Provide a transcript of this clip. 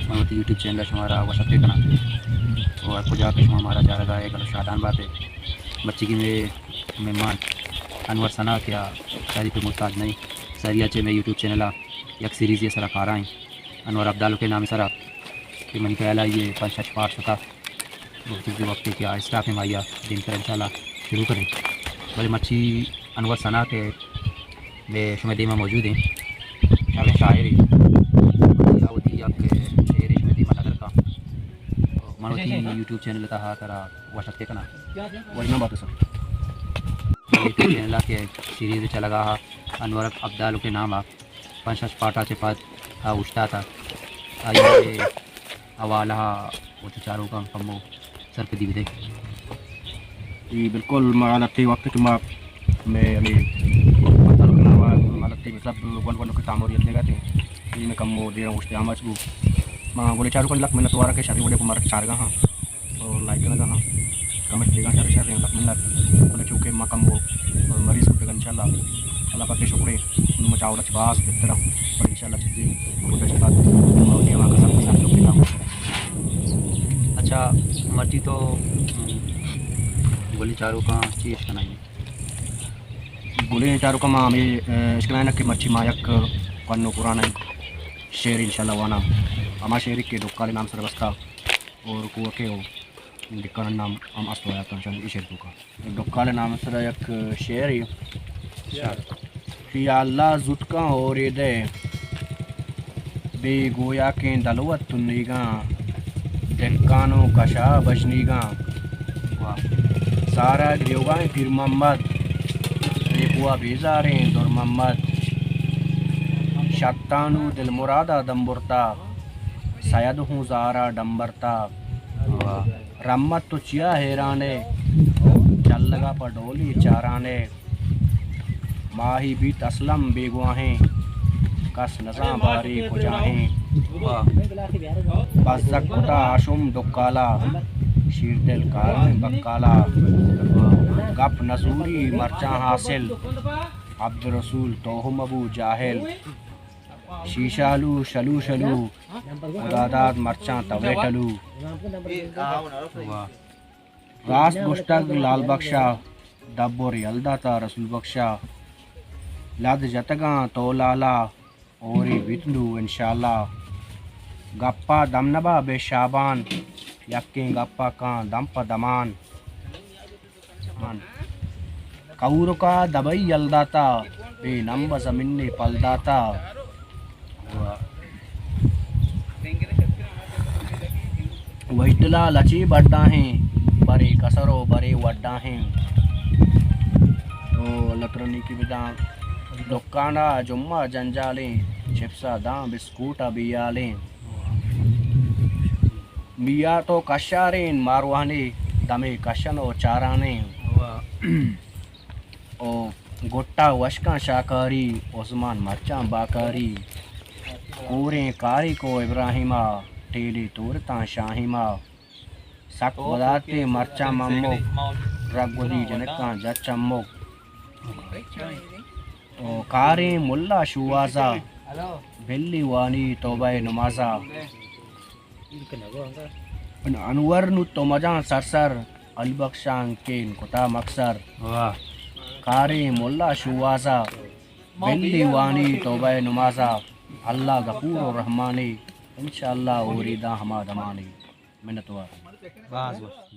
من وتی YouTube channel ءَ شمارا وش اتک کناں۔ و ہر کجا کہ شما مارا چارگا ئے، گل و شادان بات ئے۔ مرچیگیں مئے مہمان انور ثنا کہ آ تعریف ءِ محتاج نہ ایں۔ ساری ءَ چہ مئے یوٹیوب چینل ءَ یک سیریزے ءِ سرا کارا ایں۔ انور عبدالک ءِ نام ءِ سرا کہ منی خیال ءَ آئی ءِ پنچ شش پارٹ شتا۔ بلوچی وقتے کہ آ اسٹاف ایں، آئی ءَ دیمتر انشاءاللہ شروع کنیں۔ بلے مرچی انور ثنا کہ مئے شمئے دیما موجود ایں، شریں شاعرے۔ آئی ءَ وتی یک شعرے شمئے دیما ندر کاں۔ من وتی یوٹیوب چینل ءِ تہا ترا وش اتک کناں۔ وش نہ بات سر۔ یوٹیوب چینل ءَ کہ سیریز چلگا ہا، انور عبدالک ءِ نام ءَ پنچ شش پارٹا چہ پد آ اوشتاتا۔ آئی ءِ حوالہ ءَ وتی چاروکاں کمو سرپدی بدے۔ جی بالکل، ما لہتے وقت کہ ما، مئے ہمے تعلق نام ءَ ما لہتے مطلب گونڈ گونڈ کہ تاموری اتکگ اتیں، جی مئے کمو دیر اوشتے آماچ بو۔ ما گلیں چاروکاں لک منت وار کہ شریں وڑے کو مارا چارگا ہاں۔ اور لائک کنگا ہاں، کمنٹ دیگا شر شر، لک منت۔ بلے چونکہ ما کمو مریض کتگا، انشاءاللہ اللہ پاک ءِ شکرے، نوں ما چاوڑا چہ باز بہتر ہاں۔ پر انشاءاللہ چیزے گڈا چہ بعد ما دیما کسا کسا لوگ دیتا ہوں۔ اچھا، مرچی تو گلیں چاروکاں چی اشکنائیں؟ گلیں چاروکاں ما ہمے، اہ، اشکنائیں کہ مرچی ما یک فن و قرآن شعر انشاءاللہ وانا۔ ہما شعر کہ ڈکال نام سر بستا اور کوکے ہو۔ دکان نام ہم است ہویا تھا شان اشر تو کا۔ ڈکال نام سر یک شعر ہی۔ کہ یا اللہ زوت کن ہوری دے، بے گویا کیں دلوت تنیگاں، دکانوں کشا بشنیگاں۔ واہ۔ سارا گریوگائیں پیر محمد، بے بوا بیزاریں در محمد۔ شتانو دل مرادا دمبرتا، سید ہوں زارا ڈمبرتا۔ واہ۔ رحمت تو چیا حیران ئے، چلگا پہ ڈولی چاران ئے۔ ماہی بیت اسلم بیگواہیں، کس نزاں بارے کجاہیں۔ واہ۔ بزگ کتا ہاشم ڈکالا، شیر دل کارمیں بکالا۔ گپ نزوری مرچاں حاصل، عبدالرسول تو ہم ابو جاہل۔ شیشالو شلو شلو، خدا داد مرچاں توے ٹلو۔ واہ۔ راست گوشتگ لال بخشا، دبر یل داتا رسول بخشا۔ لد جتگاں تو لالا، اوری بیت نو انشاءاللہ۔ گپا دم نبا بے شابان، یکیں گپا کاں دم پہ دمان۔ من کورکا دبئی یل داتا، بے نمب زمین پل داتا۔ وشدلا لچی بڈا ہیں، برے کسر و برے وڈا ہیں۔ او اللہ ترا نیکی بداں۔ دکانا جمعہ جنجالیں، چپسا داں بسکوٹا بیالیں۔ میا تو کشاریں ماروانی، دمے کشن و چارانیں۔ واہ۔ او گٹا وشکاں شاکاری، عثمان مرچاں باکاری۔ کوریں کاری کو ابراہیما، ٹیلی تورتاں شاہیما۔ سک وداتے مرچاں ممک، رگ ودی جنکاں جت چمک۔ او کاریں ملا شوازا، بلی وانی توبہ نمازا۔ انور نو تو مجاں سر سر، علی بخشاں کین کتا مکسر۔ واہ۔ کاریں ملا شوازا، بلی وانی توبہ نمازا۔ اللہ غفور و رحمانی، انشاءاللہ اوریداں ہما دمانی۔ منتوار۔ باز وش۔